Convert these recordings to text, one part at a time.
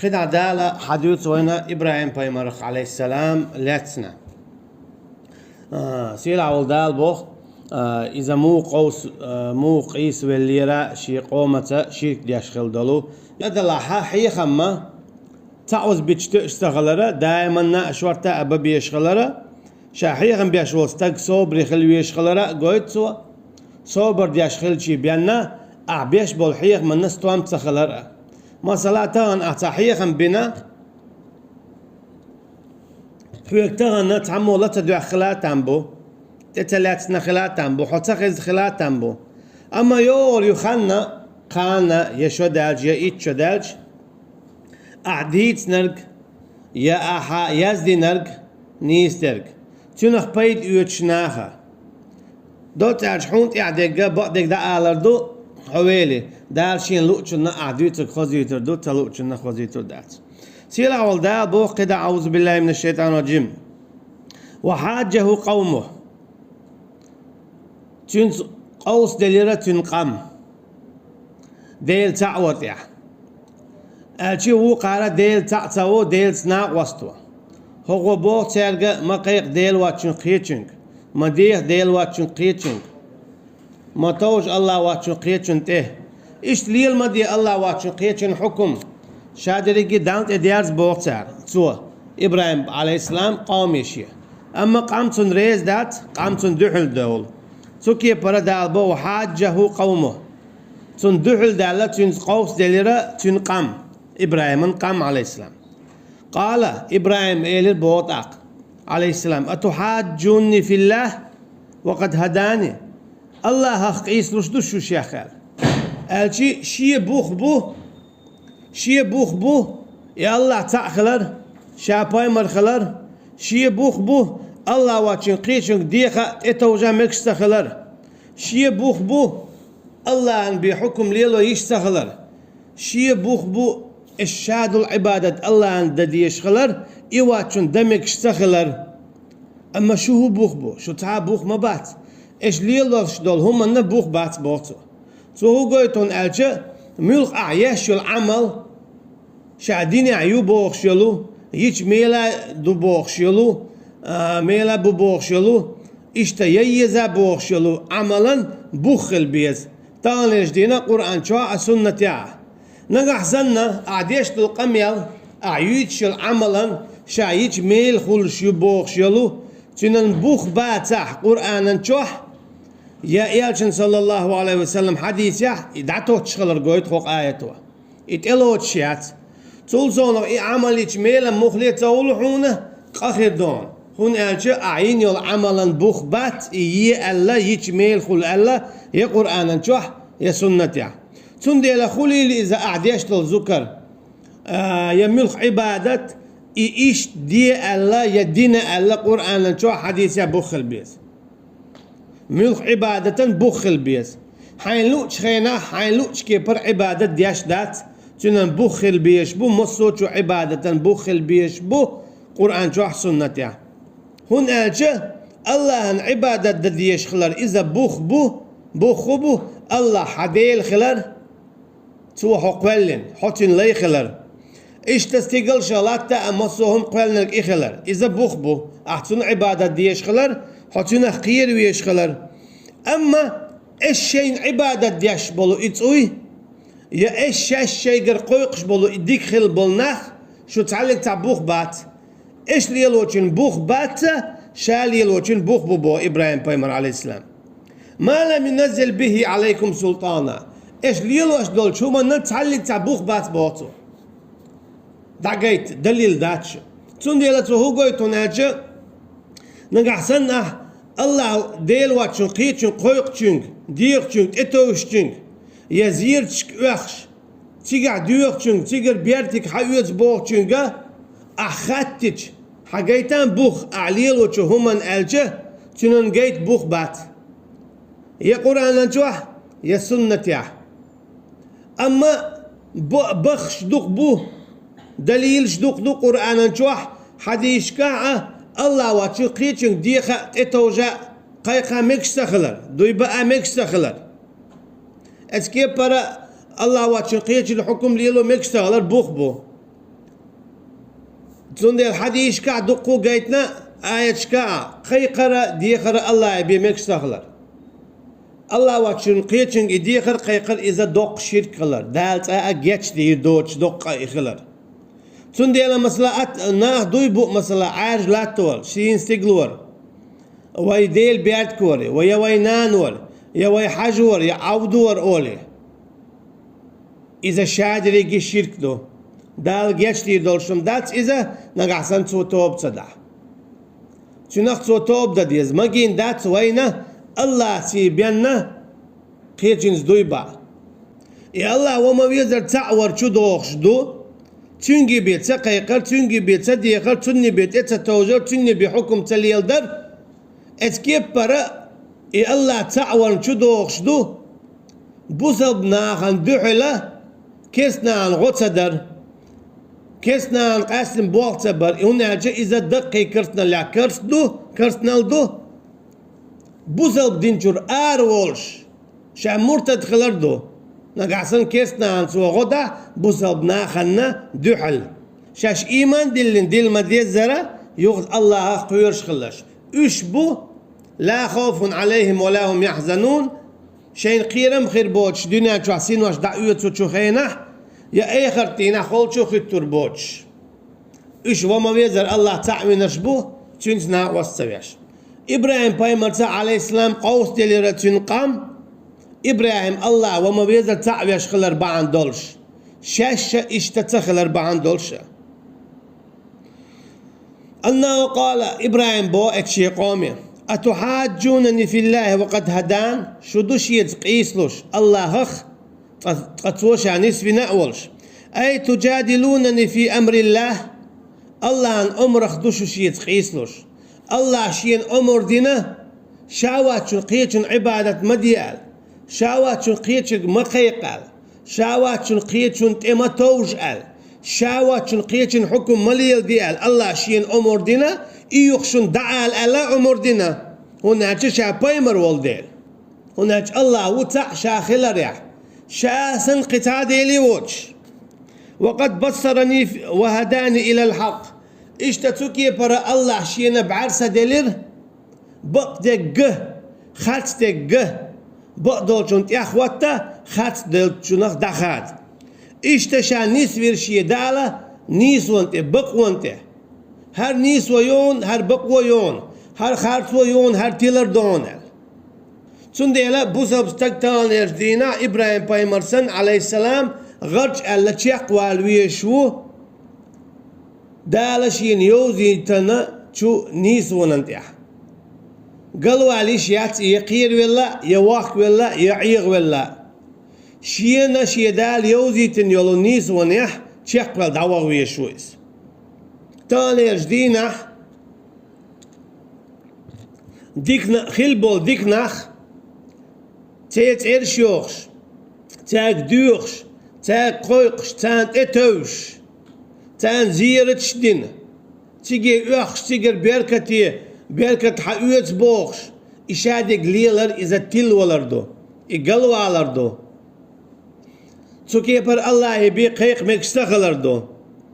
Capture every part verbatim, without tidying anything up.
КхидӀа Дала хьадуьйцу вайна ИбрахӀим-пайхамарах, Ӏалайхиссалам, лаьцна. А, сийлахь волу Дала боху, а, иза муха къовс-, а, муха къийсавеллера шен къомаца ширк деш хила долу. Ша делахь хьехам ма, цхьа оза бича тоьуш ца хилара, даиманна а шорта а бан безаш хилара, ша хьехам беш волу стаг собаре хила везаш хилара а гойту цо. Собар деш хилчий бен а, ахь беш болу хьехамна стом ца хилар а. Масала, тахана ахь цхьа хьехам бина, хьоьга тахана цхьаммо ла ца доьхна хила там бу, тӀе ца лаьцна хила там бу, хьо ца хезна хила там бу. Амма йогӀур ю хан, кхана я шо даьлча, я итт шо даьлча, ахь дийцинарг, я ахьа яздинарг, нийсдерг, цуьнах пайда оьцуш наха. Доццаьрчу хьуна тӀехь дегга, бакъдерг дӀаалар ду, хьо вели, Дала шена луучунна ахь дуьйцург хозуьйтур ду, ца луучунна хозуьйтур дац. Сийлахь волу Дала боху кхидӀа: «АӀузу биллахӀи мина шшайтӀани рражим». «Ва хьаджжахӀу къавмухӀ». Цуьнца къовсаделира цуьнан къам. Дела цхьаъ ван тӀехь. Аьлча вукхара Дела цхьаъ ца во, Делаца накъосто. ХӀокхо боху цаьрга: ма кхайкха Дела воцчун кхечуьнга, ма деха Дела воцчун кхечуьнга, ма товжа АллахӀ воцчун кхечун тӀе. Иштта лела ма де АллахӀ воцчун кхечун хьукум. Ша дерриге Далла тӀе дерза боху цара, цо, ИбрахӀим, Ӏалайхиссалам, къоме шен. Амма къам цунна реза дац, къам цунна дуьхьал довла. Цу кепара Дала боху: «Ва хьаджжахӀу къавмухӀ». Цунна дуьхьал даьлла, цуьнца къовсаделира цуьнан къам, ИбрахӀиман къам, Ӏалайхиссалам. «Къала», ИбрахӀима элира боху тӀаккха, Ӏалайхиссалам: «Атухьаджжуни филлахӀи ва къад хӀадани?» АллахӀах къийсалуш ду шу шех аьлла. Аьлча шен бух бу, шен бух бу и АллахӀ цхьаъ хилар, ша пайхамар хилар, шен бух бу АллахӀ воцчун кхечуьнга деха а, тӀетовжа а мегаш ца хилар, шен бух бу АллахӀан бен хьукум лело йиш ца хилар, шен бух бу аш ша долу Ӏибадат АллахӀан дан дезаш хилар, и воцчун дан мегаш ца хилар. Амма шу хӀун бух бу? Шу цхьа а бух ма бац. Аш лелош долу хӀуманна бух бац, боху цо. Цо хӀун гойту хьуна аьлча, муьлха ахь еш йолу Ӏамал, ша динехь ю бохуш йолу, йича мела ду бохуш йолу, а, мела бу бохуш йолу, иштта я еза бохуш йолу Ӏамалан бух хила беза. Таханлерчу дийнахь Къуръан чохь а, суннатехь а. Нагахь санна, ахь деш долу къамел, ахь юьйцуш йолу Ӏамалан ша йича мела хуьлуш ю бохуш йолу, цуьнан бух бацахь Къуръанан чохь, я Элчан, саллаллаху Ӏалайхи ва саллам, хьадисехь, и дӀатоттуш хилар гойту хӀокху аято. И тӀелоцуш яц. Цул совнах и Ӏамал йича мела мухле ца хуьлу хьуна, къа хир ду хьуна. ХӀунда аьлча ахь йина йолу Ӏамалан бух бац, и е аьлла, йича мела хуьлу аьлла, я Къуръанан чохь, я суннатехь. Цундела хуьлийла иза ахь деш долу зукар, а, я муьлха Ӏибадат, и иштта де аьлла, я дина аьлла Къуръанан чохь, хьадисехь бух хила беза. Муьлха Ӏибадатан бух хила беза. Хьайна луучу хенахь, хьайна луучу кепара Ӏибадат деш дац, цуьнан бух хила безаш бу, массо а чу Ӏибадатан бух хила безаш бу Къуръан чохь, суннатехь. ХӀунда аьлча АллахӀан Ӏибадат дан дезаш хилар иза бух бу, бух хӀун бу, АллахӀ хьан Дела хилар, Цо хьо кхоьллина, хьо цуьнан лай хилар. Иштта стигал ша латта а массо а хӀума кхоьллинарг и хилар. Иза бух бу, ахь цунна Ӏибадат дезаш хилар, хьо цуьнах кхера везаш хилар. Амма аш шайна Ӏибадат деш болу и цӀуй, я аш шаьш шайгара кхойкхуш болу и дика хилла болу нах, шу цхьаллиг цхьа бух бац. Аш лелочун бух бац, ша лелочун бух бу, боху ИбрахӀим-пайхамар, Ӏалайхиссалам. «Ма лам юназзил бихи Ӏалайкум султана». Аш лелош долчу хӀуманна цхьаллиг цхьа бух бац, боху цо. ДӀагайта, далил дац шу. Цундела цо хӀун гойту хьуна аьлча, нагахь санна ахь АллахӀ Дела воцчун кхечун кхойкхучуьнга, дехачуьнга, тӀетовжучуьнга, я зераташка оьхуш, цигахь доьхучуьнга, цигара бертиг хьаоьцу бохучуьнга ахь хаттича, хьан гайтан бух ахь лелочу хӀуманна аьлча, цуьнан гайта бух бац. Я Къуръанан чохь, я суннатехь. Амма бо-, бахаш дукха бу, далилаш дукха ду Къуръанан чохь, хьадисашкахь а, АллахӀ воцчун кхечуьнга деха а, тӀетовжа а, кхайкха а мегаш ца хилар, дуй баа а мегаш ца хилар. Эцу кепара АллахӀ воцчун кхечун хьукум лело мегаш ца хилар бух бу. Цундела хьадисашкахь дуккха а гайтина, аяташкахь а, кхайкхар а, дехар а Аллахье бен мегаш ца хилар. Аллахь воцчун кхечуьнга и дехар а, кхайкхар а иза доккха ширк хилар, Дала цкъа а гечдийр доцуш доккха къа и хилар. Цундела, масала, ат-, нах дуй бу, масала, Ӏаьржа латтавар, сийна стигалвар, вай Дела бертаквар, вай я вай нана вар, я вай хьажа вар, я Ӏовда вар олий. Иза ша дерриге ширк ду. Дала гечдийр долуш хӀума дац иза, нагахь санна цо тоба ца дахь. Цуьнах цо тоба дан деза, магийна дац вайна Аллахьций бенна кхечуьнца дуй баа. И Аллахь ва ма везар цхьаъ вар чу дохуш ду, Цуьнга бен ца кхайкхар, Цуьнга бен ца дехар, Цунна бен тӀе ца товжар, Цунна бен хьукум ца леладар. Эцу кеппара и Аллахь цхьаъ варна чу дохуш ду, бусалба нахана дуьхьала керстанахана гӀо ца дар, керстанахана къаьстина болх ца бар, хӀунда аьлча иза даккхий керстаналлехь керст ду, керстанал ду. Бусалба дин чуьра ара волуш, ша муртад хилар ду, нагахь санна керстанахана цо гӀо дахь бусалба нахана дуьхьал. Шаьш ийман диллина дилла ма-деззара, юха Аллахьах кхоьруш хиларш. Уьш бу: «Ла хавфун Ӏалайхим ва ла хум яхьзанун», шайна кхерам хир боцуш дуьнен чохь синош дӀаоьцучу хенахь, я эхарт дийнахь холчу хӀуьттур боцуш. Уьш ва ма везар Аллахь цхьаъ винарш бу, Цуьнца накъост ца веш. ИбрахӀим-пайхамарца, Ӏалайхиссалам, къовсаделира цуьнан къам, ИбрахӀим Аллахь ва ма везар цхьаъ веш хилар бахьана долуш, шаьш а иштта ца хилар бахьана долуш а. Аннаху къала, ИбрахӀим боху эцу шен къоме: «Атухьаджунани филлахи ва къад хадан», шу ду шеца къийсалуш Аллахьах, ткъа, ткъа цо ша нисвина а волуш. «Ай туджадилунани фи амриллах», Аллахьан омрах ду шу шеца къийсалуш. Аллахь шена омра дина, ша воцчун кхечун Ӏибадат ма де аьлла, ша воцчун кхечуьнга ма кхайкха аьлла, ша воцчун кхечун тӀе ма товжа аьлла, ша воцчун кхечун хьукум ма леладе аьлла, Аллахь шена омра дина, и юха шуна дӀаала аьлла омра дина, хӀунда аьлча ша пайхамар волу дела. ХӀунда аьлча Аллахь ву цхьаъ ша хиларехь, ша санна кхин цхьа а дела воцуш. «Ва къад бассарани ва хадани илал хьакъ». Иштта цу кепара Аллахь шена бӀаьрса делира, бакъдерг а, харцдерг а, бакъдолчунна тӀехӀотта, харцделлачунах дӀахада. Иштта ша нисвира шен Дала нийсонан тӀе, бакъонан тӀе. ХӀара нийсо йоьна, хӀара бакъо йоьна, хӀара харцо йоьна, хӀара тилардан аьлла. Цундела бусалба стаг таханлерчу дийнахь ИбрахӀим-пайхамар санна, Ӏалайхиссалам, гӀарч аьлла чекхвала везаш ву Дала шена йовзийтина чу нийсонан тӀехь. Галвала йиш яц и я кхеравелла, я вохкавелла, я Ӏехавелла. Шена шен Дала йовзийтина йолу нийсонехь чекхвала дӀаваха везаш ву иза. Таханлерчу дийнахь дикна, хила болу дика нах, церан цӀераш йохуш, цаьрга доьхуш, цаьрга кхойкхуш, царна тӀетевжаш, царна зераташ дина, циге оьхуш, цигара беркате, беркат хьан оьцу бохуш, и шадерг лелар иза тилавалар ду, и галвалар ду. Цу кепара Аллахье бен кхайкха мегаш ца хилар ду.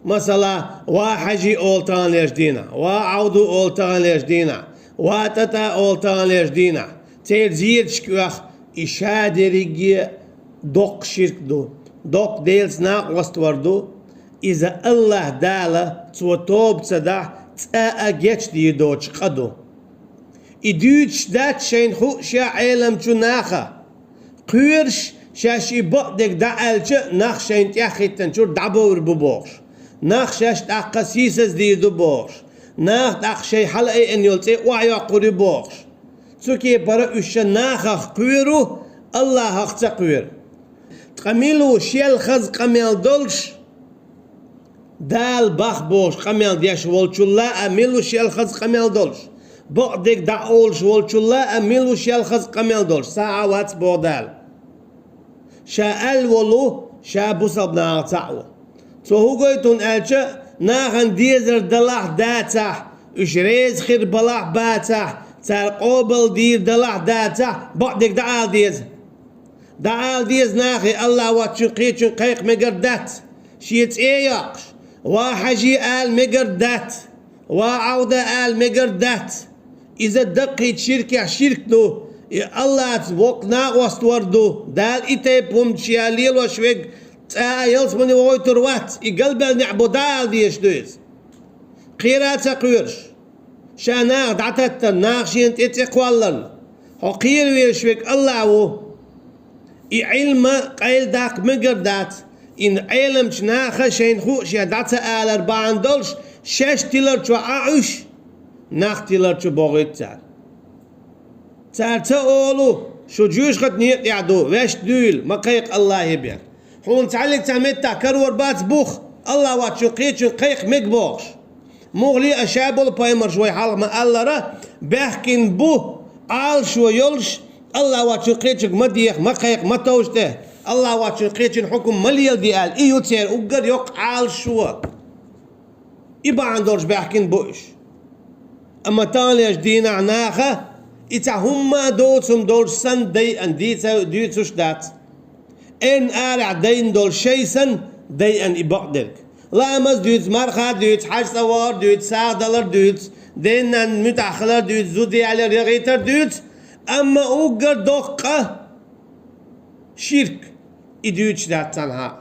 Масала, ва Хьажи олу таханлерчу дийнахь, ва Ӏавду олу таханлерчу дийнахь, ва ТӀатӀа олу таханлерчу дийнахь, церан зераташка оьху, и ша дерриге доккха ширк ду, доккха Делаца накъост вар ду. Иза Аллахь Дала, цо тоба ца дахь, цкъа а гечдийр доцуш къа ду. И дуьйцуш дац шайна хууш а Ӏеламчу наха. Кхоьруш, шаьш и бакъдерг дӀааьлча, нах шайна тӀехӀиттинчуьра дӀабовр бу бохуш, нах шаьш тӀаккха сийсаздийр ду бохуш, наха тӀаккха шайн хьалаайъина йолу цӀе охьайоккхур ю бохуш. Цу кепара уьш ша нахах кхоьру, Аллахьах ца кхоьру. Ткъа мила ву шел хаза къамел долуш, Дала бах бохуш къамел деш волчулла а мила ву шел хаза къамел долуш, бакъдерг дӀа олуш волчулла а мила ву шел хаза къамел долуш, схьа а вац боху Дала. Ша аьлла волу, ша бусалба нахах цхьаъ ву. Цо хӀун гойту хӀунда аьлча, нахана дезар далахь а, дацахь, уьш реза хир балахь а, бацахь, цара къобалдийр далахь а, дацахь, бакъдерг дӀаала деза. ДӀаала деза нахе, Аллахь воцчун кхечуьнга кхайкха мегар дац, шен цӀе а йоккхуш, Ва хьажи ала мегар дац, ва Ӏавда ала мегар дац. Иза даккхийча ширкех ширк ду, и Аллахьца воккха накъост вар ду, Дала и тайпа хӀума ша лелош вег цӀа а ялсмане вохуьйтур вац, и галбаьлла неӀ бу дӀаала дезаш ду иза. Кхера а ца кхоьруш, ша наха дӀататтарна, наха шена тӀе цӀе кхолларна, хьо кхера везаш вег Аллахь ву. И Ӏилма къайладаккха мегар дац, и Ӏеламчу наха шайна хууш я дӀа ца алар бахьана долуш, шаьш тиларчо Ӏа Ӏуьш, нах тиларчо бохуьйту цара. Цара ца олу, шу жоьжахатин некъа тӀехь ду, ваьшта дуьйла, ма кхайкха Аллахье бен. Хьуна цхьаллиг цхьа меттахь карор бац бух, Аллахь воцчун кхечуьнга кхайкха мега бохуш. Муххале а ша болу пайхамарш вай хьалха ма-аллара, баьхкина бу Ӏалашо йолуш, Аллахь воцчун кхечуьнга ма деха, ма кхайкха, ма товжа тӀе, Аллахь воцчун кхечун хьукум ма леладе аьлла, и ю церан уггар йоккха Ӏалашо. И бахьана долуш баьхкина бу уьш. Амма таханлерчу дийнахь наха и цхьа хӀумма а доцу хӀума долуш санна дайъана дийца-, дуьйцуш дац. Эрна арахь дайна долу шай санна, дайъана и бакъдерг. Ламаз дуьйцу, марха дуьйцу, хьаьж цӀа вахар дуьйцу, сагӀа далар дуьйцу, ден-нанна муьтӀахь хилар дуьйцу, зуда ялар, яхийтар дуьйцу, амма уггар доккха ширк и дуьйцуш дац цхьанхьа а.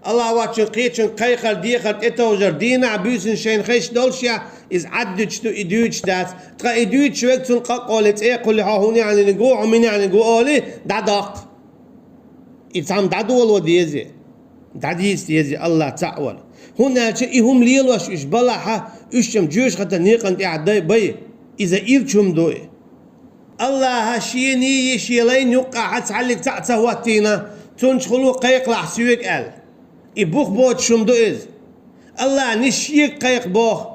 Аллахь воцчун кхечун кхайкхар, дехар, тӀетовжар дийнахь буьйсанна шайна хезаш долуш я, иза Ӏад дуьтуш ду, и дуьйцуш дац. Ткъа и дуьйцуш вег цунна къакъоле цӀе кхуллехьо, хӀун яхьаниг ву, хьо мин яхьаниг ву олий, дӀадоккху. И цхьамма дӀадоло деза, дӀадийца деза Аллахь цхьаъ вар. ХӀунда аьлча и хӀума лелош уьш балахьа, уьш-м жоьжахатан некъан тӀехь дай бай, иза ирча хӀума ду и. Аллахьа шений, шен лайна юккъахьа цхьаллиг цхьаъ ца хӀоттийна, цунчухула кхайкхалахь соьга аьлла. И бух боцуш хӀума ду иза. Аллахьа ниш шега кхайкха боху.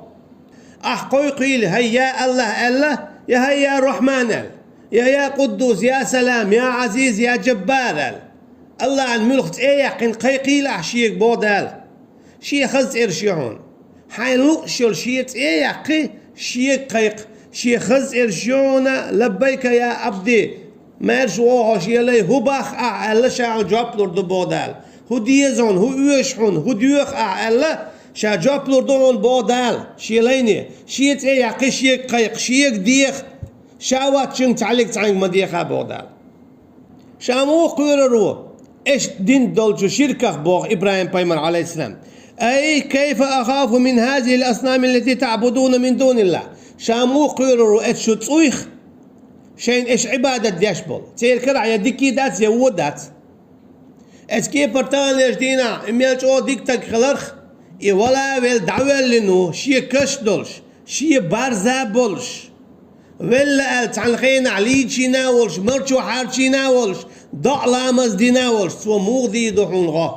Ахь кхойкхийла, хӀай я Аллахь аьлла, я хӀай я Рахьман аьлла, я я Къуддус, я Салам, я Ӏазиз, я Джаббар аьлла. Аллахьан муьлхха цӀе а яьккхина кхайкхийла ахь шега боху Дала. Шен хаза цӀераш ю хьуна. Хьайн луъуш йолу шен цӀе а яьккхи, шега кхайкха, шен хаза цӀераш ю хьуна, лаббайка я Ӏабди, маьрша вогӀу хьо шен лай, хӀун боху ахь аьлла, ша хьуна жоп лур ду боху Дала. ХӀун деза хьуна, хӀун оьшу хьуна, хӀун доьху ахь аьлла, ша жоп лур ду хьуна боху Дала, шен лайне. Шен цӀе а яьккхи, шега кхайкха, шега деха, ша воцчуьнга цхьаллиг цхьаьнга ма деха боху Дала. Ша муха кхоьрур ву, аша дина долчу ширках, боху ИбрахӀим-пайхамар, Ӏалайхиссалам. Ай, кайфа ахафу мин хазихил аснами ллати таъбудуна мин дуниллахь. Ша муха кхоьрур ву, аша шу цӀуйх, шайна аша Ӏибадат деш болу. Церан карахь я дика дац, я вон дац. Аша кепара таханлерчу дийнахь, и мел чӀогӀа дика стаг хиларх, и вала а велла дӀавоьллина ву, шен каш долуш, шен барза болуш. Велла аьлла, цхьана хенахь лийчийна а волуш, марчо хьарчийна а волуш, доӀа ламаз дина а волуш, цо муха дийр ду хьуна гӀо?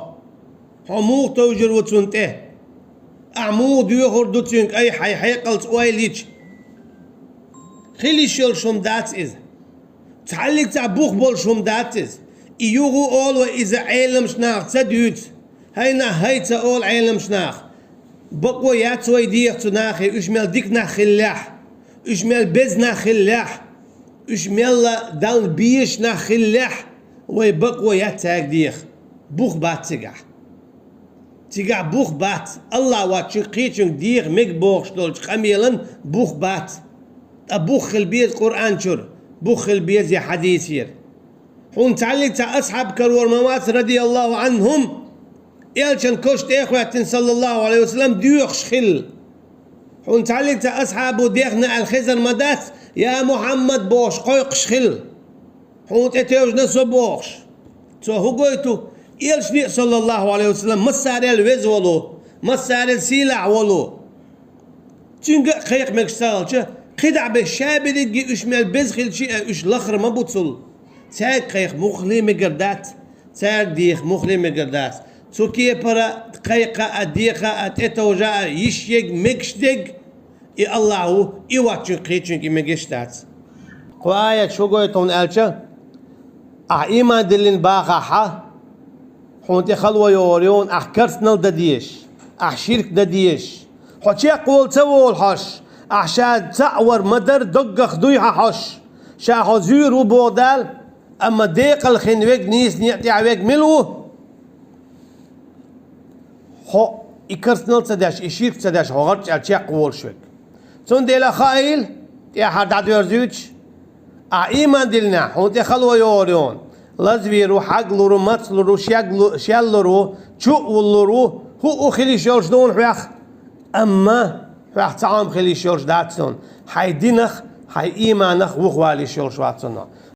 Хьо муха товжур ву цунна тӀе? Ахь муха доьхур ду цуьнга, ай, хьайн хьекъалца ойла йича? Хила йиш йолуш хӀума дац иза. Цхьаллиг цхьа бух болуш хӀума дац иза. И юха а олу вай, иза Ӏеламчу наха ца дуьйцу. ХӀай нах, хӀай ца олу Ӏеламчу наха. Бакъо яц вай деха цу нахе, уьш мел дика нах хиллехь, уьш мел беза нах хиллехь, уьш мелла Далла безаш нах хиллехь, вай бакъо яц цаьрга деха. Бух бац цигахь. Цигахь бух бац, Аллахь воцчуьнга кхечуьнга деха мега бохуш долчу къамелан бух бац. Ткъа бух хила беза Къуръан чуьра, бух хила беза я хьадисера. Хьуна цхьаллиг цхьа асхьаб карор ма вац, радияллаху анхум, элчан каш тӀе а хӀоьттина, саллаллаху Ӏалайхи ва саллам, доьхуш хилла. Хьуна цхьаллиг цхьа асхьабо дехна аьлла хезар ма дац, я Мухьаммад бохуш кхойкхуш хилла. Хьуна тӀетевжина со бохуш. Цо хӀун гойту? Элчане а, саллаллаху Ӏалайхи ва саллам, массарел веза волу, массарел сийлахь волу. Цуьнга а кхайкха мегаш ца хилча, кхидӀа беш ша берриге уьш мел беза хилча а, уьш лахара ма бу цул. Цаьрга кхайкха муххале мегар дац, цаьрга деха муххале мегар дац. Цу кепара кхайкха а, деха а, тӀетовжа а йиш ерг, мегаш дерг и Аллахь ву, и воцчуьнга кхечуьнга и мегаш дац. Кху аят шу гойту хьуна аьлча, ахь ийман диллина бахахьа, хьуна тӀе хало йогӀур ю хьуна, ахь керстанал дан дезаш, ахь ширк дан дезаш. Хьо чекхволу ца волу хьош, ахь ша цхьаъ вар ма-дарра доггах дуй хьан хьош, ша хьо зуьйр ву боху Дала, амма декъала хин верг, нийса некъа тӀехь верг мила ву? Хьо И керстанал ца деш, и ширк ца деш, хьо гӀарчӀ аьлча чекхволуш верг. Цундела хаийла, тӀехьара дӀадоьрзуьйтуш, ахь ийман диллинехь, хьуна тӀе хало йогӀур ю хьуна. Лазавийр ву, хьаглур ву, мацлур ву, шеглу-, шеллур ву, чу а вуллур ву, хӀуъу хила йиш йолуш ду хьуна хьох. Амма хьох цхьа хӀума хила йиш йолуш дац хьуна. Хьайн динах, хьайн ийманах вухавала йиш йолуш вац хьуна.